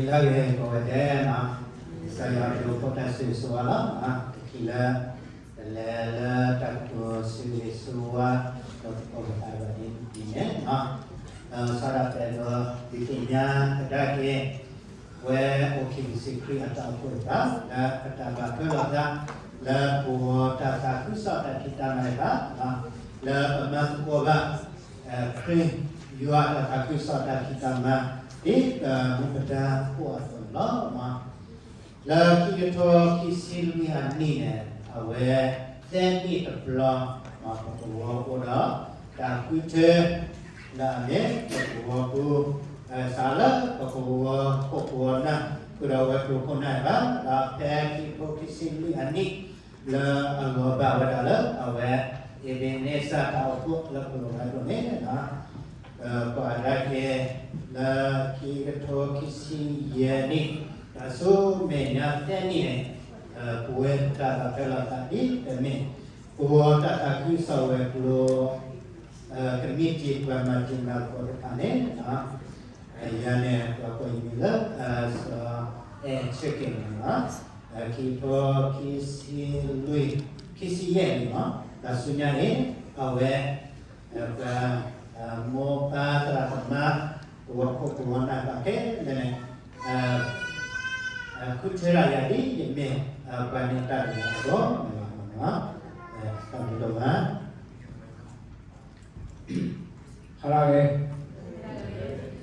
လၢဂ့ၤကိးဂၤဒဲးနီၤ, ကစၢ်ယွၤအဘျုးအဖှိၣ်တၢ်ဆိၣ်ဂ့ၤဆိၣ်ဝါလီၤ. တချုးလၢ ပလဲၤလၢတၢ်ကတိၤဆိၣ်ဂ့ၤဆိၣ်ဝါ ဒီးသကိးပသးဘၣ်ဒ်န့ၣ်နီၤ, စးထီၣ်ပအဲၣ်ဒိးဒုးသ့ၣ်ညါကဒါက့ၤ ပဝဲအိၣ်ခံမုၢ်ဆ့ၣ်ခရံာ်အတၢ်အိၣ်ဖှိၣ်တဖၣ် လၢပတၢ်ဘၣ်ထွဲလိာ်သး လၢပဂီၢ်တၢ်သးခုကစီၣ်တၢ်ဖံးတၢ်မၤတဖၣ် လၢပမၤသကိးဘၣ် ခရံာ်ယွၤအတၢ်သးခုကစီၣ်တၢ်ဖံးတၢ်မၤ ဒ်ပမူပဒါအိၣ်အသိးန့ၣ်လီၤ. လၢခံကထိခံဆံလွံၢ်အနံၣ်န့ၣ် အဝဲသၢနံၣ်တဘျီ ပကဝီၤအိၣ်ဒီး တၢ်ဃုထၢ လၢအမ့ၢ်ပကဝီၤပူၤ စးလၢပကဝီၤခိၣ်ကဝီၤနၢ် ဃုာ်ဒီးဝဲၤကျိၤခိၣ်နၢ်ဘၣ် ဒီးဖဲခံကထိခံဆံလွံၢ်အနံၣ် လၢအလီၤဘၣ်ဝဲဒၣ်လၢအဝဲ အ့ဘ့းနံစၢ်တၢ်အိၣ်ဖှိၣ်လၢပလိၣ်ဘၣ်ဒိၣ်န့ၣ် ပှၤအဒါက့ၤ လၢခံကထိခံဆံယဲၢ်နံၣ် တၢ်ဆူမဲာ်ညါသၢနံၣ်န့ၣ် ပဝဲတၢ်ဘၣ်ထွဲလိာ်သးဒ်တမ့ၢ် ပဝီၤတၢ်သးခုကစီၣ်ဝဲၤကျိၤ ကမံးတံာ်ပှၤမၤတံာ်မၤသကိးတဖၣ်န့ၣ် ယၤန့ၣ် ပှၤကိးယမံၤလၢ စီၤအဲၣ်ဆၢက့ၤန့ၣ်လီၤ. ခံကထိခံဆံလွံၢ် ခံဆံယဲၢ်န့ၣ်လီၤ. တၢ်ဆူညါန့ၣ် အဝဲ ပှၤ မိၢ်ပၢ်သရၣ်သမါ ကဝီၤခိၣ်ကဝီၤနၢ်ဘၣ်ခဲလၢာ်န့ၣ် ဃုထၢဒၣ်ယၤဒ်ယမ့ၢ် ပှၤန့ၢ်တၢ်ဒိၣ်အဂီၢ်န့ၣ်လီၤ. တၢ်ဘျုးဒိၣ်မး ဟါလၢအဂ့ၤ, ယ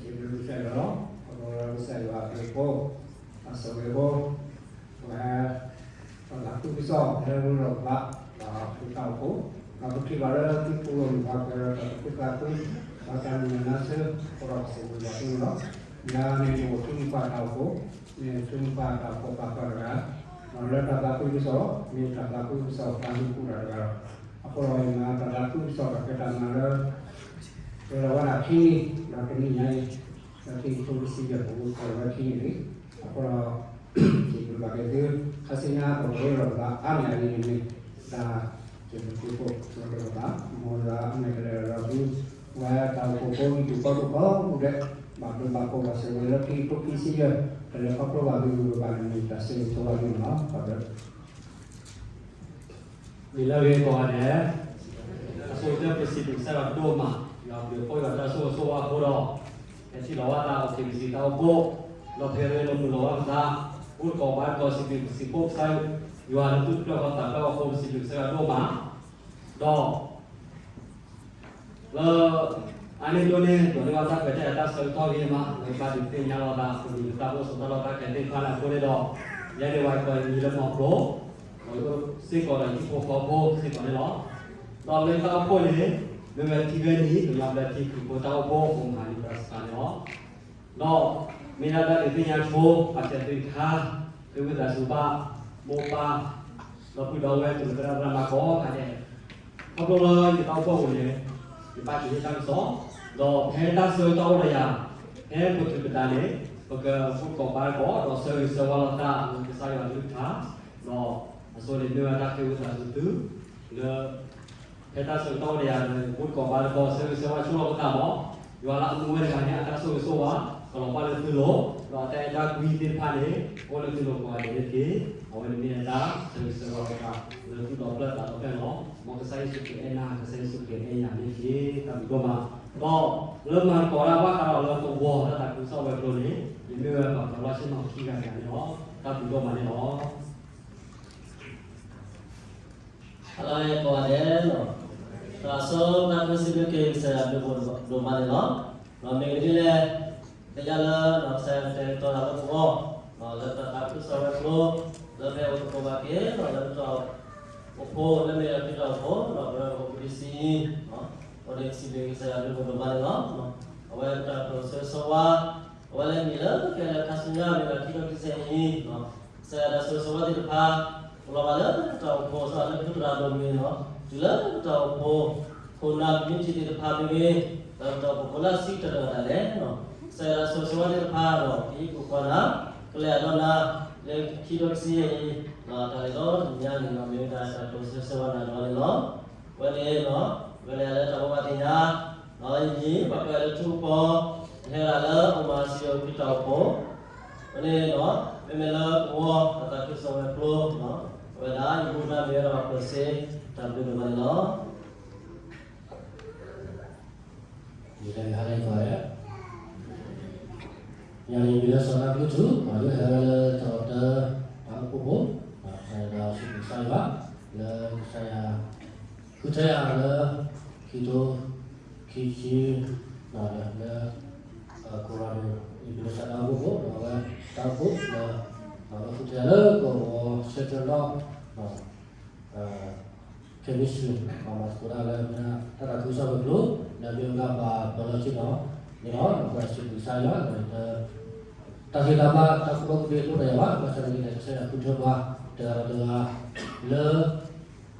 ဘျုးကစၢ်ယွၤလီၤ. အဃိဒီးကစၢ်ယွၤအဘျုးအဖှိၣ် အဆိၣ်ဂ့ၤဖိ ပှၤ ပှၤသးခုကစီၣ် လၢရူဒီးကဘၣ် ဒီးပတၢ်အိၣ်ဖှိၣ် ဒီးပထံၣ်ဘၣ်လၢသုပူၤလီၤမုၢ်ပှၤကရၢ ဒီးပသူၣ်ပသးခု ဒီးတၢ်မုၢ်လၢ်နါဆၢ အဃိဒီးပစံးဘျုးဘၣ်သုန့ၣ်လီၤ. ယၤန့ၣ်အိၣ်သုမုၢ်ပှၢ်တၢ်အိၣ်ဖှိၣ် မ့ၢ်သုမုၢ်ပှၢ်တၢ်အိၣ်ဖှိၣ်ပာ်ဖျါတဂၤ ဒီးလၢတၢ်သးခုကစီၣ် မ့ၢ်တၢ်သးခုကစီၣ်ပှၤမ့ၢ်ကူၣ်တၢ်တဂၤဒီး အဃိဒီးယမၤတၢ်သးခုကစီၣ်တၢ်ဖံးတၢ်မၤလၢ ပှဲၤလီၤဝဲဒၣ်ခံနံၣ် ဒီးတနံၣ်ညါအံၤ လၢခံကထိခံဆံယဲၢ်ပူၤ ပှဲၤလီၤဝဲခံနံၣ်လံ. အဃိဒီး စံးဘျုးဘၣ်က့ၤသု ခါဆူညါပကရူဒီးကဘၣ်အါန့ၢ်အဂ့ၢ်န့ၣ်မ့ၢ် တၢ်စံးဘျုးစံးဖှိၣ် ပကရူဒီးဘၣ် မ်ယွၤအမဲာ်ကလဲၤဒီးသု ပဝဲတၢ်အိၣ်ဖှိၣ်ဖိ ဒူၣ်ဖိထၢဖိကိးဂၤဒဲး ဘၣ်ဘျုးဘၣ်ဖှိၣ်ဘၣ်ဆိၣ်ဂ့ၤလၢခံကထိခံဆံယဲၢ် ကလဲၤခီဖျိဘၣ်သုဂုၤဂၤဘၣ်န့ၣ်မ့ၢ်တၢ်ဆိၣ်ဂ့ၤဆိၣ်ဝါလံန့ၣ်လီၤ. ဒီး မ့ၢ်လၢအဂ့ၤကိးဂၤဒဲး, အဆိကတၢၢ်ပစံးဘျုးကစၢ်ယွၤဒိၣ်မး, ယွၤအဘျုးအဖှိၣ် ယွၤတၢ်ဆိၣ်ဂ့ၤဆိၣ်ဝါအဃိဒီး, ဟဲထံၣ်လိာ်ဘၣ်သး အိၣ်က့ၤပစံးတၢ်အိၣ်ဖှိၣ်, ဒီးဖဲလၢနမုာ်လီၤဘၣ်ပသး, အိၣ်သကိးဘါသကိးစံးဘျုးစံးဖှိၣ်ကစၢ်, ယွၤလၢသုတဖျၢၣ်ဃီသးဖျၢၣ်ဃီအဃိ ပစံးဘျုးကစၢ်ယွၤဒိၣ်မး, ဒီး လၢ အါန့ၢ်ဒိၣ်န့ၢ် ဒိးန့ၢ်ဘၣ်တၢ်ခွဲးတၢ်ယာ်တၢ်ဆၢကတီၢ်ဂ့ၤမး လၢဘၣ်ဒုးသ့ၣ်ညါလီၤသး ပမံၤပသၣ်ဖိ ဆိးသီလီၤတၢ်ခဲသ့ၣ်တဖၣ်န့ၣ်အဃိန့ၣ်ဒီး, ယဲန့ၣ်ဝဲကိးမံၤလၢမီၤဖျိ, ဒီးစ့ၢ်ကီးဒီးဟံၣ်ဖိဃီဖိစ့ၢ်ကီးန့ၣ်လီၤ. ဒီးလၢတၢ်အိၣ်ဖှိၣ်န့ၣ် မ့ၢ်ဝဲထံဂၤန့ၣ် ပယီၤဘျၢထံခရံာ်ဖိတၢ်အိၣ်ဖှိၣ် ပမၤန့ၢ်ပှၤစှၤန့ၣ်လီၤ. ဒီးမ့ၢ်ဒၣ်တၢ်ဒုးသ့ၣ်ညါဆိ ပှၤစၢၤသ့ၣ်တခါ, ဃ့ဝံသးစူၤဘၣ် မိၢ်ပၢ် ဒီပုၢ်ဒီဝဲၢ် တုၤလၢသရၣ်သရၣ်မါကိးဂၤဒဲး, ခီဖျိလၢယတၢ်အိၣ်ဖှိၣ်ပူၤန့ၣ် ယဘၣ်က့ၤဟ့ၣ်တၢ်ကစီၣ်, ဒီးဖဲတၢ်ဆၢကတီၢ်အိၣ်ဒီးယၤ, ဖဲပတုာ်ပတးန့ၣ် ပကဘူၣ်သကိးဘါသကိး ဒီးဆၢဂ့ၤဆၢဝါလိာ်သးလၢကစၢ်ယွၤအကလုၢ်ကထါ, ဒီးအဆိန့ၣ်မ့ၢ်ဝဲတၢ်ဃ့ဝံသးစူၤသု, လၢ ဖဲတၢ်ဆၢကတီၢ်အိၣ်ဒီးယၤန့ၣ် ဘူၣ်သကိးဘါသကိး ဆၢဂ့ၤဆၢဝါဆိလီၤပသးမး, ယွၤလၢအမူဝဲတဂၤန့ၣ် အတၢ်ဆိၣ်ဂ့ၤဆိၣ်ဝါ ကလီၤဘၣ်လၢသုလိၤ, ဒီးအတၢ်အဲၣ်တၢ်ကွံသ့ၣ်တဖၣ်န့ၣ် အိၣ်လၢသုလိၤကိးဂၤဒဲးန့ၣ်တက့ၢ်. အဝဲန့ၣ်မ့ၢ်ဝဲဒၣ်ဆၢဂ့ၤဆၢဝါပသး လၢသူၣ်ဒီဖျၢၣ်သးဒီဖျၢၣ်လီၤ. မ်ကစၢ်ယ့ၣ်ၡူးခရံာ်အဲၣ်နၤ ကစၢ်ယ့ၣ်ၡူးခရံာ်အဲၣ်ယၤန့ၣ်တက့ၢ်. တၢ်ဘျုးဒိၣ်မး, ဒီးလၢမၤသကိးတၢ်ဘၣ်ဃးဒီးလၢသဝီတၢ်သးခုကစီၣ်ဝဲၤကျိၤန့ၣ် ယမ့ၢ်ဝဲပှၤကီၤလီၢ်ဆ့ၣ်နီၤခံဂၤတဂၤန့ၣ်လီၤ. တၢ်ဘျုးဒိၣ်မးန့ၣ်လီၤ. ဟါလၢအဂ့ၤကိးဂၤဒဲးလီၤ. တၢ်ဆိကတၢၢ်စံးဘျုးက့ၤကစၢ်ယွၤဘျုးဖှိၣ်ဒိၣ်မးန့ၣ်လီၤ. မ့ၢ်ဂ့ၤဒ်လဲၣ်, ကယဲၢ်လၢကစၢ်ယွၤတဲာ်ကတီၤတၢ်လၢပဂီၢ်, လၢတၢ်သးခုကစီၣ်ဝဲၤကျိၤ, လၢဖဲအိၣ်သကိးဘၣ်က့ၤ လၢပတၢ်အိၣ်ဖှိၣ် လၢမ့ၢ်လၢခံတၢ်အိၣ်ဖှိၣ် ဒီးပဝဲပအိၣ်ဘှံးဒံးဆံး, အဃိန့ၣ်စံးဘျုးကစၢ်ယွၤဘျုးဖှိၣ်ဒိၣ်မးန့ၣ်လီၤ. အဝဲတၢ်ကတိၤဆၢဂ့ၤဆၢဝါ အဝဲလၢမ့ၢ်လၢကဲလၢခါဆူညါမ့ၢ်လၢခံကထိခံဆံယဲၢ်နံၣ်, ကစၢ်ယွၤတၢ်ဆိၣ်ဂ့ၤဆိၣ်ဝါသ့ၣ်တဖၣ် ကလီၤဘၣ်လၢပတၢ်အိၣ်ဖှိၣ် စးလၢပသူၣ်ပသးဒိၣ်မးန့ၣ်လီၤ. တုၤလၢပတၢ်အိၣ်ဖှိၣ် ခိၣ်နၢ် committee သ့ၣ်တဖၣ်မ့ၢ်ဂ့ၤ, ဒီးပတၢ်အိၣ်ဖှိၣ်ဖိလၢအစံးတၢ်တဂၤဒၣ်လဲာ်, ကစၢ်ယွၤတၢ်ဆိၣ်ဂ့ၤဆိၣ်ဝါသ့ၣ်တဖၣ်ဒီး ကဟ့ၣ်ကူၣ်ပှၤနၤ ကလဲၤအဒိနၤ လၢခံကထိခံဆံယဲၢ်နံၣ်, တၢ်ဂ့ၢ်ဒီတနံၤညါန့ၣ်လီၤ မ့ၢ်ဝဲဒၣ်တၢ်ကတိၤဆၢဂ့ၤဆၢဝါနၤဒီးန့ၣ်လီၤ. ဝဲန့ၣ်လီၤ ဝဲန့ၣ်လၢတၢ်ဘိးဘၣ်သ့ၣ်ညါ, ယမံၤပှၤကွဲးလၢထူကပီၤ, ယဟဲဒၣ်လၢအိၣ်မၤစံယိၤခရံာ်တၢ်အိၣ်ဖှိၣ်, အဃိန့ၣ်ဒီး မ့မ့ၢ်လၢကဝီၤတၢ်သးခုကစီၣ်ဝဲၤကျိၤ အဝဲဒၣ် ယမူဒါမ့ၢ်ဝဲဒၣ်ပၢၤစ့တၢ်ဘျုးဒိၣ်မးန့ၣ်လီၤ. ယလဲၤဟးလဲၤကွၢ်, ယၤန့ၣ်မ့ၢ်လၢစီၤနါဘျုးထူ, ယဟဲလၢတၢ်အီၣ်တၢ်အီဖိ, ဒီးစံးဘျုးကစၢ်ယွၤ လၢကစၢ်ယွၤ ဃုထၢယၤလၢ ခံထိခံဆံ လၢ Colorado ယမ့ၢ်လၢစီၤနါဘျုးထူ ဒီးအဝဲတၢ်အိၣ်ဖှိၣ်လၢ အဝဲဃုထၢယၤလၢကဝီၤ Central North Chemistry ပှၤမၤသကိးတၢ်လၢ တၢ်သးခုကစီၣ်ဝဲၤကျိၤ လၢမ့ၢ်ဝဲဒၣ်ပှၤပၢၤလီၢ်ဆ့ၣ်နီၤန့ၣ်လီၤ. ပှၤစံးဘျုးကစၢ်ယွၤ တၢ်သ့တၢ်ဘၣ် တၢ်ကူၣ်ဘၣ်ကူၣ်သ့တအိၣ်ဒီးယၤဘၣ်, ဘၣ်ဆၣ်သနာ်က့န့ၣ် ကစၢ်ယွၤဃုထၢပှၤ တဂၤဒီးတဂၤ လၢ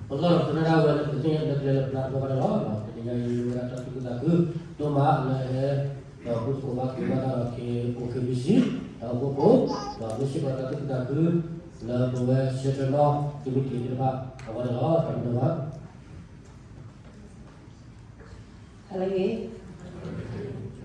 ပလီၢ်ဒီးပသရၣ်ဒၣ်ဝဲလၢပသ့ၣ်ညါလၢပျဲလၢပျါတဘျီဃီန့ၣ်လီၤ. တနံၤညါအံၤ မ့ၢ်ဝဲဒၣ်တၢ်သူၣ်ခုသးခု ဒိၣ်မးလၢဟဲ ဒီးဘူၣ်သကိးဘါသကိးဘၣ်တၢ်ဒီး ခ့ၣ်အိၣ်ခ့ၣ်ဘံၣ်စံၣ် တၢ်အိၣ်ဖှိၣ်ဖိ ဒီးမ့ၢ်စ့ၢ်ကီးတၢ်သူၣ်ခုသးခု လၢပဝဲ Central North Committee သ့ၣ်တဖၣ်အဂီၢ်န့ၣ်လီၤ. တၢ်ဘျုးဒိၣ်မး ဟါလၢအဂ့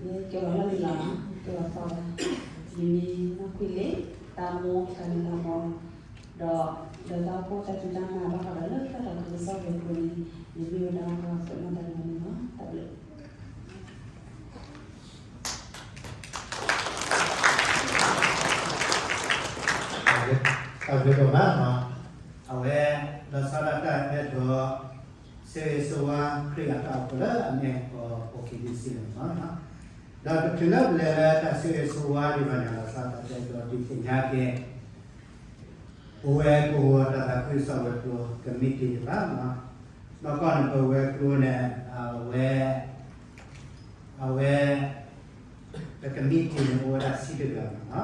ၤ, ယကဲဝဲလီၢ်လံၤလီၤ, ကဲဝဲသီလီၤ, ယမံၤနီၢ်ခွံလ့ၣ်, တၢ်မိၢ်တၢ်လံၤလၢမီၤ, ဒီး ဒီးတၢ်အိၣ်ဖှိၣ်တၢ်ဖံးတၢ်မၤဘၣ်ဃးဒီးလၢတၢ်သးခုကစီၣ်ဝဲၤကျိၤန့ၣ် ယမ့ၢ်ဝဲဒၣ်ပှၤပၢၤလီၢ်တၢ်လီၢ်န့ၣ်လီၤ. တၢ်ဘျုး တၢ်ဘျုးဒိၣ်မး, အဝဲ လီၤဆီဒၣ်တၢ်အဲၣ်ဒိး ဆၢဂ့ၤဆၢဝါခရံာ်အတၢ်အိၣ်ဖှိၣ်လၢအမ့ၢ် အိၣ်ခ့ၣ်ဘံၣ်စံၣ်န့ၣ်လီၤ. ဒီးတချုးလၢပလဲၤလၢတၢ်ဆၢဂ့ၤဆၢဝါဒံးဘၣ်န့ၣ် လီၤဆီဒၣ်တၢ်အဲၣ်ဒိးဒုးသ့ၣ်ညါက့ၤ ပဝဲကဝီၤတၢ်သးခုကစီၣ်ဝဲၤကျိၤ committee တဖၣ်, နီၢ်ကီၢ်န့ၣ် ပဝဲၤကျိၤန့ၣ် အဝဲ အဝဲ ပcommitteeန့ၣ် အိၣ်ဝဲဒၣ်ဆံတဂၤန့ၣ်လီၤ.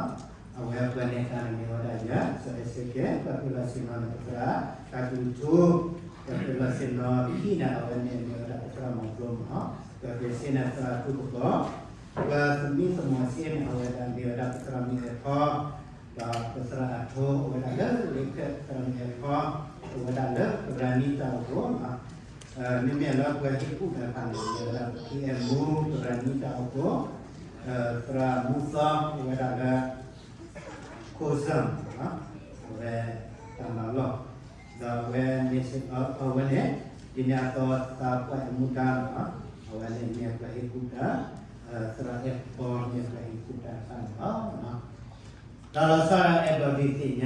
အဝဲပှၤနဲၣ်တၢ်န့ၣ်မ့ၢ်ဝဲဒၣ်ယၤ စီၤအဲၣ်စ့ကဲ, ပှၤပၢၤလီၢ်ဆ့ၣ်နီၤန့ၣ် ပသရၣ်တၢ်ကလုၢ်ထူ, ပှၤပၢၤလီၢ်ဆ့ၣ်နီၤခံန့ၣ် အဝဲန့ၣ်မ့ၢ်ဝဲဒၣ်ပသရၣ်မီၤကျိမး, ပှၤပၢၤစ့န့ၣ် သရၣ်ထူကပီၤ, ပှၤသမံသမိးစ့န့ၣ် အဝဲဒၣ်မ့ၢ်ဝဲဒၣ်ပသရၣ်မုၢ်အဲၣ်ဖီ ဒီးပသရၣ်အထိအိၣ်ဝဲဒၣ်လၢလ့ခဲ, သရၣ်မုၢ်အဲၣ်ဖီ အိၣ်ဝဲဒၣ်လၢပရၤနံတၢ်အိၣ်ဖှိၣ်, မ့မ့ၢ်လၢပှၤဟ့ၣ်ကူၣ်တၢ်တဖၣ်န့ၣ် မ့ၢ်ဝဲဒၣ် ပကံၢ်အဲၣ်မူ ပရၤနံတၢ်အိၣ်ဖှိၣ်, သရၣ်မူသီအိၣ်ဝဲဒၣ်လၢ ခိၣ်စၢၣ် အဝဲတၢ်မၤလီၢ်, ဒီးအဝဲန့ၣ် အဝဲန့ၣ် ဒ်န့ၣ်အသိးသးပှၢ်အမူဒါန့ၣ်လီၤ. အဝဲန့ၣ်မ့ၢ်ပှၤဟ့ၣ်ကူၣ်တၢ်, သရၣ်အဲၣ်ကပီၤမ့ၢ်ပှၤဟ့ၣ်ကူၣ်တၢ်တ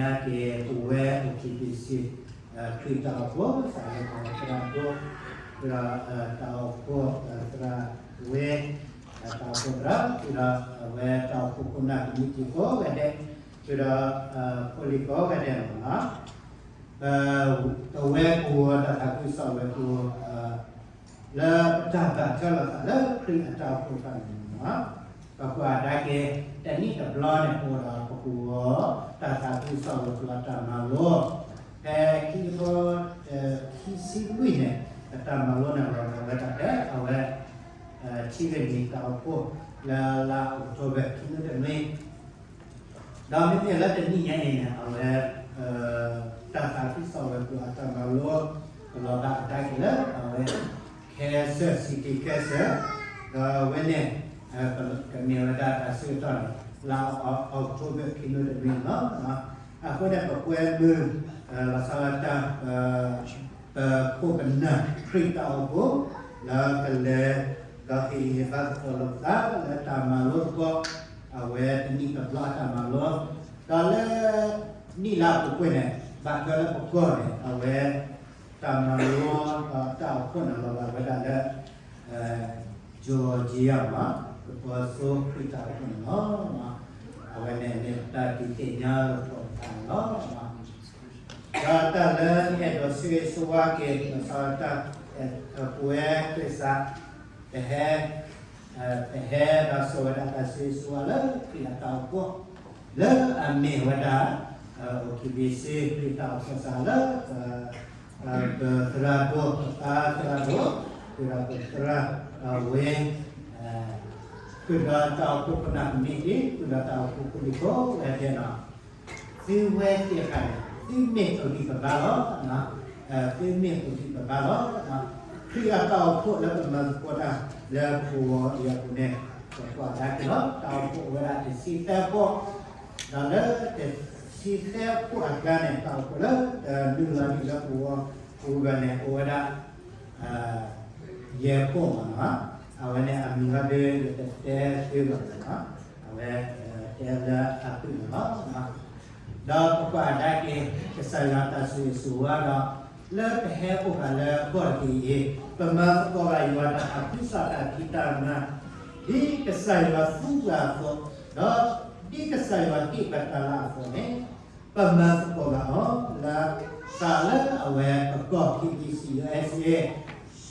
ဖၣ်န့ၣ်လီၤ. တၢ်လီၤဆီဒၣ်အဲၣ်ဒိးဒုးသ့ၣ်ညါက့ၤ ပဝဲအိၣ်ခ့ၣ်ဘံၣ်စံၣ် ခရံာ်တၢ်အိၣ်ဖှိၣ် စးလၢပသရၣ်ဒိၣ်, ဒီးတၢ်အိၣ်ဖှိၣ်သရၣ်ဝဲ တၢ်အိၣ်ဖှိၣ်သရၣ်, ဒီးအဝဲတၢ်အိၣ်ဖှိၣ်ခိၣ်နၢ် ကမံးတံာ်ကိးဂၤဒဲး, ဒီးဖိလံၤကိးဂၤဒဲးန့ၣ်လီၤ. ပဝဲကဝီၤတၢ်သးခုကစီၣ်ဝဲၤကျိၤ လၢပတၢ်ဘၣ်ထွဲလိာ်သးလၢခရံာ်အတၢ်အိၣ်ဖှိၣ်တဖၣ်န့ၣ်လီၤ. ပကွၢ်ကဒါက့ၤ တနံၣ်တဘျီန့ၣ် ပအိၣ်ဒီးပကဝီၤတၢ်သးခုကစီၣ်ဝဲၤကျိၤအတၢ်မၤလိ, ဖဲခံကထိ ခံဆံလွံၢ်န့ၣ် ပတၢ်မၤလိန့ၣ်လီၤဂာ်ဝဲဒၣ်ဖဲအဝဲ ထံဂ့ၢ်နံၤတၢ်အိၣ်ဖှိၣ် လၢလါအီးကထိဘၢၣ် ခံနွံတနွံ ဒီးမ့မ့ၢ်လၢတနံၣ်ညါအံၤန့ၣ် အဝဲ တၢ်သးခုကစီၣ်ဝဲၤကျိၤအတၢ်မၤလိ ကလီၤဘၣ်အတၢ်က့ၤလၢအဝဲ Kansas City, Kansas, ဒီးအဝဲန့ၣ် ကမ့ၢ်ဝဲဒၣ်တၢ်ဆၢကတီၢ်န့ၣ် လါအီးကထိဘၢၣ် ခံနွံတနွံန့ၣ်လီၤ. အဃိန့ၣ် ပကွဲမုာ် လီၤဆီဒၣ်တၢ် ပခိၣ်ပနၢ်ခရံာ်တၢ်အိၣ်ဖှိၣ် လၢကလဲၤ ဒီးဟ့ၣ်ဂံၢ်ဟ့ၣ်ဘါသကိးလိာ်ပသး လၢတၢ်မၤလိသကိး အဝဲတနံၣ်တဘျီအတၢ်မၤလိ, ဒီးလၢ နံၣ်လါပူၤကွံာ်န့ၣ် ဘၣ်ထွဲလၢပကီၢ်န့ၣ် အဝဲ တၢ်မၤလိ ဒီးတၢ်အိၣ်ဖှိၣ်န့ၣ်လီၤဂာ်ဝဲဒၣ်လၢ Georgia မး ကပီၤစိခရံာ်တၢ်အိၣ်ဖှိၣ်န့ၣ်လီၤ. အဝဲန့ၣ်မ့ၢ်တၢ်ဒုးသ့ၣ်ညါလိာ်ပသးန့ၣ်လီၤ. ဒီးတၢ်လၢအဲၣ်ဒိးဆၢဂ့ၤဆၢဝါက့ၤ လီၤဆီဒၣ်တၢ် ပဝဲခရံာ်စး ပဟဲ ပဟဲဒီးစိာ်ဝဲဒၣ်တၢ်ဆၢဂ့ၤဆၢဝါလၢခရံာ်အတၢ်အိၣ်ဖှိၣ် လၢအမ့ၢ်ဝဲဒၣ် အိၣ်ခ့ၣ်ဘံၣ်စံၣ် ခရံာ်တၢ်အိၣ်ဖှိၣ်စးလၢ ပသရၣ်ဒိၣ် ပသရၣ်ဒိၣ် ဒီးပသရၣ်ဝ့ ဃုာ်ဒီးတၢ်အိၣ်ဖှိၣ်ခိၣ်နၢ်ကမံးတံာ် ဃုာ်ဒီးတၢ်အိၣ်ဖှိၣ်ဖိလံၤကိးဂၤဒဲးန့ၣ် သုဝဲသ့ၣ်တဖၣ်န့ၣ် သုမ့ၢ်ပဂံၢ်ပဘါလီၤ. သုမ့ၢ်ပဂံၢ်ပဘါလီၤ. ခရံာ်အတၢ်အိၣ်ဖှိၣ်လၢပမၤသကိးတၢ်လၢပဂီၤအံၤအပူၤန့ၣ် ပကွၢ်ကဒါက့ၤလီၤ. တၢ်အိၣ်ဖှိၣ်အိၣ်ဝဲဒၣ်တဆံသၢဖှိၣ် ဒီးလၢတဆံသၢခိၣ်အကျါန့ၣ် တၢ်အိၣ်ဖှိၣ်လၢတနုာ်လီၤဒံးလၢပဂီၢ်ပူၤဘၣ်န့ၣ် အိၣ်ဝဲဒၣ် ယဲၢ်ခိၣ်မ့ၢ်နီၤ, အဝဲန့ၣ်အမံၤဟီဒုး ယတတဲသ့ဘၣ်န့ၣ်လီၤ, အဝဲတဲလၢအဖုၣ်န့ၣ်လီၤ. ဒီးပကွၢ်ကဒါက့ၤ ကစၢ်ယွၤတၢ်ဆိၣ်ဂ့ၤဆိၣ်ဝါဒီး လၢပဟဲအိၣ်ဃာ်လၢကီၢ်တက့ၢ်အံၤ ပမၤသကိးဘၣ်ယွၤတၢ်သးခုကစီၣ်တၢ်ဖံးတၢ်မၤ ဒ်ကစၢ်ယွၤသူပှၤအသိး, ဒီးဒ်ကစၢ်ယွၤဟ့ၣ်ပှၤတၢ်လၤအသိးန့ၣ် ပမၤသကိးဘၣ်အီၤ လၢသးလၢအဝဲပကီၢ် K B C U S A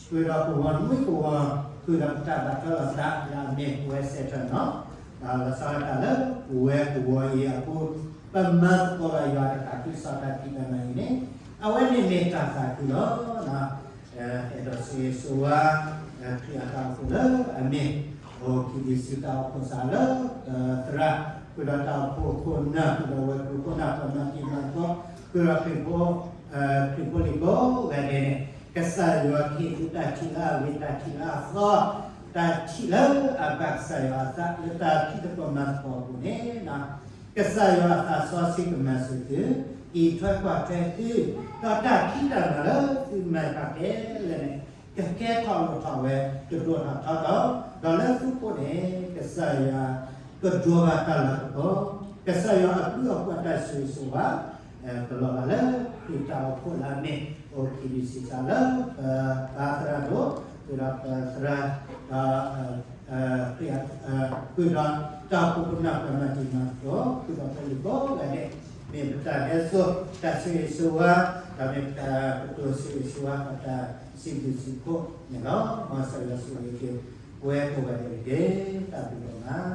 ဃုာ်ဒီးကဝီၤနွံကဝီၤ ဃုာ်ဒီးပတၢ်ဘၣ်ထွဲလိာ်သးလၢအမ့ၢ်ပဝဲစဲးထၢၣ်နီၤ, ဒီးလီၤဆီဒၣ်တၢ်လၢပဝဲကဝီၤအံၤအပူၤ ပမၤသကိးဘၣ်ယွၤတၢ်သးခုကစီၣ်တၢ်ဖံးတၢ်မၤအံၤန့ၣ် အဝဲန့ၣ်မ့ၢ်တၢ်သးခုလီၤ. အဲၣ်ဒိးဆိၣ်ဂ့ၤဆိၣ်ဝါ ခရံာ်အတၢ်အိၣ်ဖှိၣ်လၢအမ့ၢ် အိၣ် K B C တၢ်အိၣ်ဖှိၣ်စးလၢ သရၣ် ဃုာ်ဒီးတၢ်အိၣ်ဖှိၣ်ခိၣ်နၢ် ဃုာ်ဒီးဝဲၤကျိၤခိၣ်နၢ် ပှၤမၤတံၤမၤသကိး ဃုာ်ဒီးခရံာ်ဖိ ခရံာ်ဖိလံၤကိးဂၤဒဲးန့ၣ် ကစၢ်ယွၤကဟ့ၣ်သုတၢ်ထံၣ်လၢအဂ့ၤ တၢ်ထံၣ်လၢအသီ တၢ်ထံၣ်လၢအဘၣ်ကစၢ်ယွၤအသး လၢတၢ်ဖံးသကိးမၤသကိးအပူၤန့ၣ် ကစၢ်ယွၤအသးစီဆှံကမၤစၢၤသု, အံးထွဲကွၢ်ထွဲသု, ဒီးတၢ်ဖံးတၢ်မၤလၢသုမၤတၢ်ခဲလၢာ်န့ၣ် ကကဲထီၣ်လိၣ်ထီၣ်ဝဲ ကဒိၣ်ထီၣ်ထီထီၣ်, ဒီးလၢသုဃိန့ၣ် ကစၢ်ယွၤကဒိးဘၣ်တၢ်လၤကပီၤ, ကစၢ်ယွၤအဘျုးအဖှိၣ်အတၢ်ဆိၣ်ဂ့ၤဆိၣ်ဝါ ကလီၤဘၣ်လၢခရံာ်တၢ်အိၣ်ဖှိၣ်လၢအမ့ၢ် အိၣ် K B C စးလၢ ပပၢ်သရၣ်ဒိၣ် ဃုာ်ဒီးပသရၣ် ဒီး ဃုာ်ဒီးတၢ်အိၣ်ဖှိၣ်ခိၣ်နၢ် ပှၤမၤတံၤမၤသကိး ဃုာ်ဒီးပလံၤကိးဂၤဒဲး, မ့ၢ်ပတၢ်ဟဲစိာ် တၢ်ဆိၣ်ဂ့ၤဆိၣ်ဝါ ဒီးမ့ၢ်ပတၢ်ကတိၤဆိၣ်ဂ့ၤဆိၣ်ဝါ ပတၢ်စံးဘျုးစံးဖှိၣ်န့ၣ်လီၤ. မ်ကစၢ်ယွၤဆိၣ်ဂ့ၤက့ၤ ပဝဲကိးဂၤဒဲးတက့ၢ်. တၢ်ဘျုးဒိၣ်မး.